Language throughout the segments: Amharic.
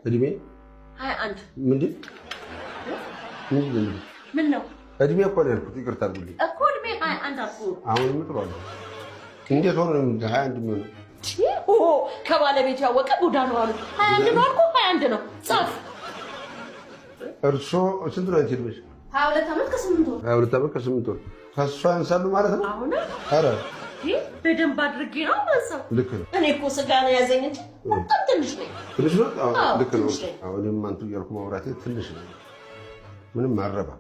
እድሜ 21። ምንድን ምንድን ነው? ምን ነው እድሜ እኮ ነው ያልኩት። ይቅርታ አድርጉልኝ እኮ እድሜ 21 አልኩህ። አሁንም ጥሩ አለ። እንዴት ሆኖ ነው 21 የሚሆነው? ከባለቤቱ ያወቀ ቡዳ ነው አሉ። 21 ነው አልኩህ። 21 ነው። ጻፍ። እርሶ ስንት ነው አንቺ እድሜሽ? 22 ዓመት ከስምንት ወር። 22 ዓመት ከስምንት ወር። ከእሷ ያንሳሉ ማለት ነው። አሁን ኧረ በደንብ አድርጌ ነው ማንሳው። ልክ ነው። እኔ እኮ ስጋ ነው ያዘኝ እንጂ በጣም ትንሽ ነኝ። ትንሽ ነው። ልክ ነው። አሁንም አንቱ እያልኩ ማውራቴ ትንሽ ነው። ምንም አረባ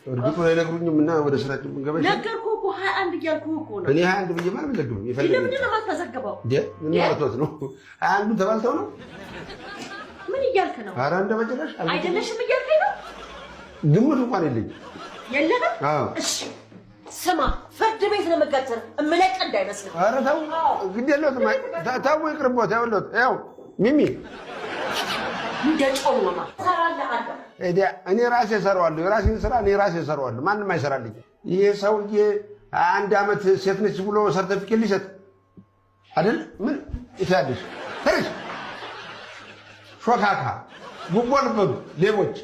እርግጡን አይነግሩኝም እና ወደ ስራችን ብንገባ ይሻላል። ነገርኩህ እኮ 21 እያልኩህ እኮ ነው። እኔ 21 ብዬማ አልመዘግብም። የፈለገ ለምንድን ነው የማትመዘግበው? ምን ማለት ነው? 21ዱን ተባልተው ነው። ምን እያልክ ነው? ኧረ እንደ በጭራሽ አይደለሽም እያልከኝ ነው። ግምት እንኳን የለኝም። የለህም? አዎ። እሺ ስማ፣ ፍርድ ቤት ነው የምገትር። እምለቅ እንዳይመስልህ። ኧረ ተው፣ ግድ የለዎትም። ተው ይቅርቦት። ይኸውልዎት፣ ይኸው ሚሚ እንደ ጮው ነው እሰራልሃለሁ። እኔ ራሴ እሰራዋለሁ። የራሴን ስራ እኔ ራሴ እሰራዋለሁ። ማንም አይሰራልኝም። ይሄ ሰውዬ አንድ ዓመት ሴት ነች ብሎ ሰርተፊኬት ሊሰጥ አይደል? ምን ይታያለሽ? ተረሽ ሾካካ ጉቦ ልበሉ ሌቦች።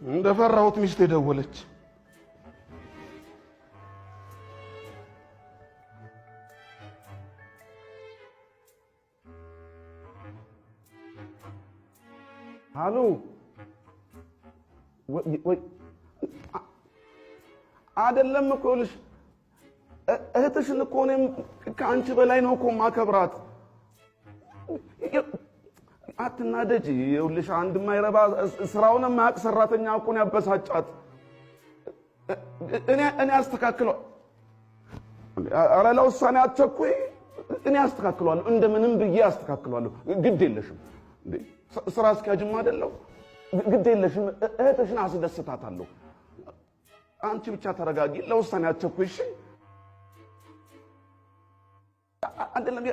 እንደፈራሁት ሚስቴ ደወለች። አሎ ወይ አይደለም እኮ ይኸውልሽ፣ እህትሽን እኮ እኔም ከአንቺ በላይ ነው እኮ ማከብራት። አትናደጂ። ይኸውልሽ አንድ የማይረባ ስራውን የማያውቅ ሰራተኛ እኮ ነው ያበሳጫት። እኔ አስተካክለዋለሁ። ኧረ ለውሳኔ አትቸኩይ። እኔ አስተካክለዋለሁ፣ እንደምንም ብዬ አስተካክለዋለሁ። ግድ የለሽም፣ ስራ አስኪያጅም አይደለሁ። ግድ የለሽም፣ እህትሽን አስደስታታለሁ። አንቺ ብቻ ተረጋጊ፣ ለውሳኔ አትቸኩይ። እሺ አይደለም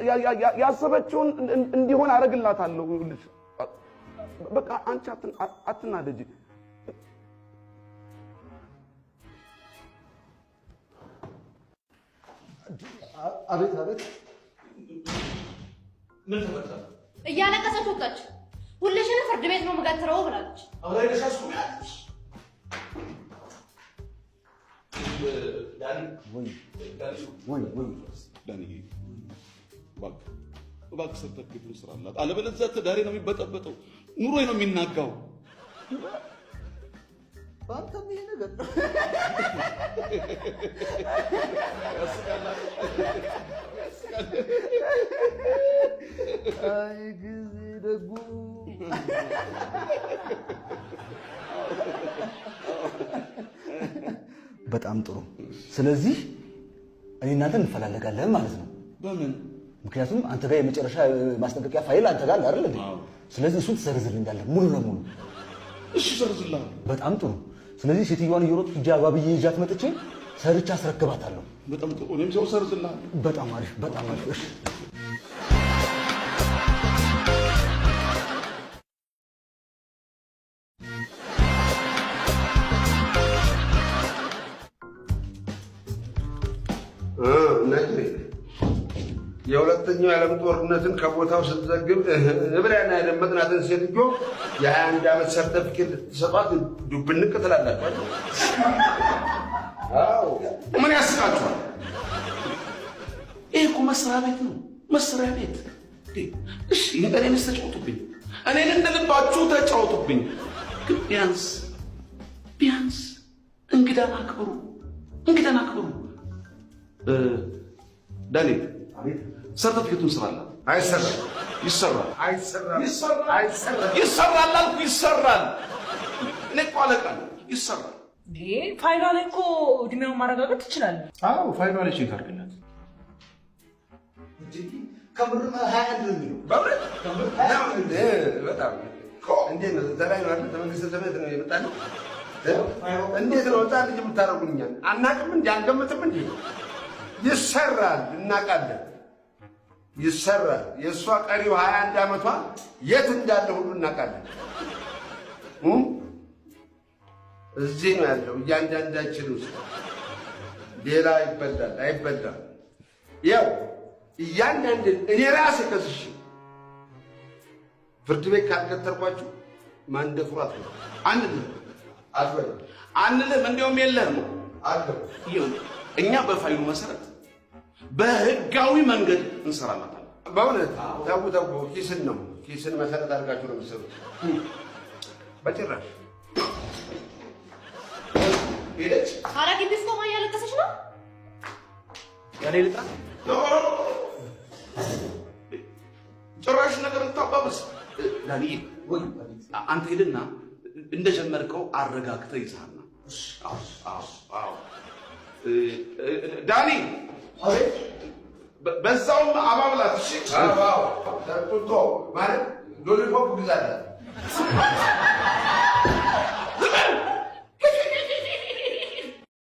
ያሰበችውን እንዲሆን አደርግላታለሁ። ይኸውልሽ በቃ አንቺ አትናደጂ። አቤት አቤት፣ ምን ተፈጠረ? እያለቀሰች ወጣች። ሁልሽንም ፍርድ ቤት ነው የምገትረው ብላለች። ዳኒ እባክህ ሰርተፍኬቱን ስራላት፣ አለበለዚያ ትዳሬ ነው የሚበጠበጠው፣ ኑሮዬ ነው የሚናጋው። በአንተም ይሄ ነገር አይ ጊዜ ደጉ። በጣም ጥሩ። ስለዚህ እኔ እናንተ እንፈላለጋለን ማለት ነው። በምን? ምክንያቱም አንተ ጋር የመጨረሻ ማስጠንቀቂያ ፋይል አንተ ጋር አለ አይደል እንዴ? ስለዚህ እሱን ትሰርዝልኛለህ ሙሉ ለሙሉ። እሺ እሰርዝልሃለሁ። በጣም ጥሩ። ስለዚህ ሴትዮዋን እየሮጥኩ ሂጅ አባብዬ ይዣት መጥቼ ሰርቼ አስረክባታለሁ። በጣም ጥሩ። እኔም ሰው እሰርዝልሃለሁ። በጣም አሪፍ፣ በጣም አሪፍ። እሺ የሁለተኛው የዓለም ጦርነትን ከቦታው ስትዘግብ እብሪያና የደመጥናትን ሴትዮ የ21 ዓመት ሰርተፊኬት ልትሰጧት ዱብንቅ ትላላችሁ። ምን ያስቃችኋል? ይህ እኮ መስሪያ ቤት ነው፣ መስሪያ ቤት። እሺ እኔንስ ተጫወቱብኝ፣ እኔን እንደ ልባችሁ ተጫወቱብኝ። ግን ቢያንስ ቢያንስ እንግዳን አክብሩ፣ እንግዳን አክብሩ። ዳንኤል ሰርተፊኬቱን ስራላት። አይሰራም። ይሰራል፣ አይሰራም፣ ይሰራል፣ አይሰራም፣ ይሰራል አልኩህ፣ ይሰራል። እኔ እኮ አለቃ ነኝ። ይሰራል። ፋይሏ ላይ እኮ እድሜውን ማረጋገጥ ትችላለህ። አዎ ፋይሏ ላይ check አድርግላት። ከምር 21 ነው የሚለው። በእውነት በጣም እንዴት ነው? ተላይ ነው አይደል? ከመንግስተ ሰማያት ነው የመጣነው። እንዴት ነው ህፃን ልጅ የምታደርጉን? እኛን አናቅም እንዴ? አንገምትም እንዴ? ይሰራል፣ እናውቃለን። ይሰራል። የእሷ ቀሪው 21 ዓመቷ የት እንዳለ ሁሉ እናውቃለን። እዚህ ነው ያለው፣ እያንዳንዳችን ውስጥ። ሌላ ይበላል አይበላም። ያው እያንዳንድን እኔ ራሴ ከስሼ ፍርድ ቤት ካልገተርኳችሁ ማንደፍሮ አትበሉ። አንልም። አትበሉ። አንልም። እንዲያውም የለህም እኮ። አለው። ይኸውልህ እኛ በፋይሉ መሰረት በህጋዊ መንገድ እንሰራላታለን። በእውነት ተው ተው፣ ኪስን ነው ኪስን መሰረት አድርጋችሁ ነው የምትሰሩት። በጭራሽ። ሄደች። ኧረ ግቢ ውስጥ ቆማ እያለቀሰች ነው። ያኔ ልጥራ። ጭራሽ ነገር ልታባብስ። ዳንኤል፣ አንተ ሄድና እንደጀመርከው አረጋግተህ ይዘሃልና። አዎ፣ ዳኒ፣ በዛውም አባብላት። እሺ። አዎ፣ ጡጦ ማለት lollipop ግዛላት።